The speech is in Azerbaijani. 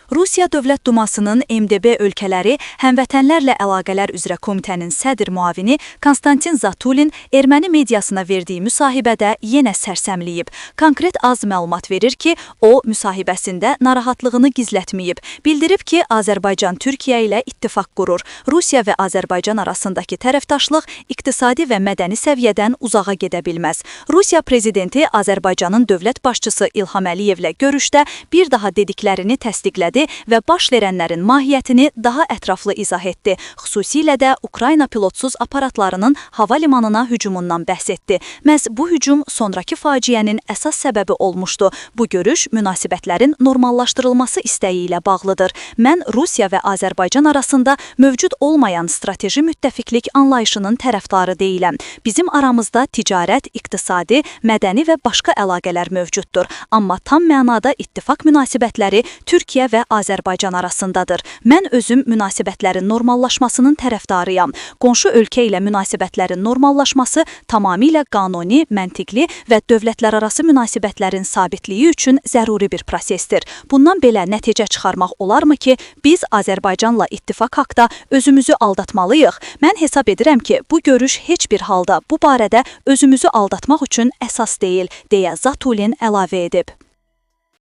Rusiya Dövlət Dumasının MDB ölkələri həmvətənlərlə əlaqələr üzrə komitənin sədr müavini Konstantin Zatulin erməni mediasına verdiyi müsahibədə yenə sərsəmləyib. Konkret az məlumat verir ki, o müsahibəsində narahatlığını gizlətməyib. Bildirib ki, Azərbaycan Türkiyə ilə ittifaq qurur. Rusiya və Azərbaycan arasındakı tərəfdaşlıq iqtisadi və mədəni səviyyədən uzağa gedə bilməz. Rusiya prezidenti Azərbaycanın dövlət başçısı İlham Əliyevlə görüşdə bir daha dediklərini təsdiqlədi və baş verənlərin mahiyyətini daha ətraflı izah etdi. Xüsusilə də Ukrayna pilotsuz aparatlarının hava limanına hücumundan bəhs etdi. Məhz bu hücum sonrakı faciənin əsas səbəbi olmuşdu. Bu görüş münasibətlərin normallaşdırılması istəyi ilə bağlıdır. Mən Rusiya və Azərbaycan arasında mövcud olmayan strateji müttəfiqlik anlayışının tərəfdarı deyiləm. Bizim aramızda ticarət, iqtisadi, mədəni və başqa əlaqələr mövcuddur. Amma tam mənada ittifaq münasibətləri Türkiyə və Azərbaycan arasındadır. Mən özüm münasibətlərin normallaşmasının tərəfdarıyam. Qonşu ölkə ilə münasibətlərin normallaşması tamamilə qanuni, məntiqli və dövlətlərarası münasibətlərin sabitliyi üçün zəruri bir prosesdir. Bundan belə nəticə çıxarmaq olarmı ki, biz Azərbaycanla ittifaq haqda özümüzü aldatmalıyıq? Mən hesab edirəm ki, bu görüş heç bir halda bu barədə özümüzü aldatmaq üçün əsas deyil, deyə Zatulin əlavə edib.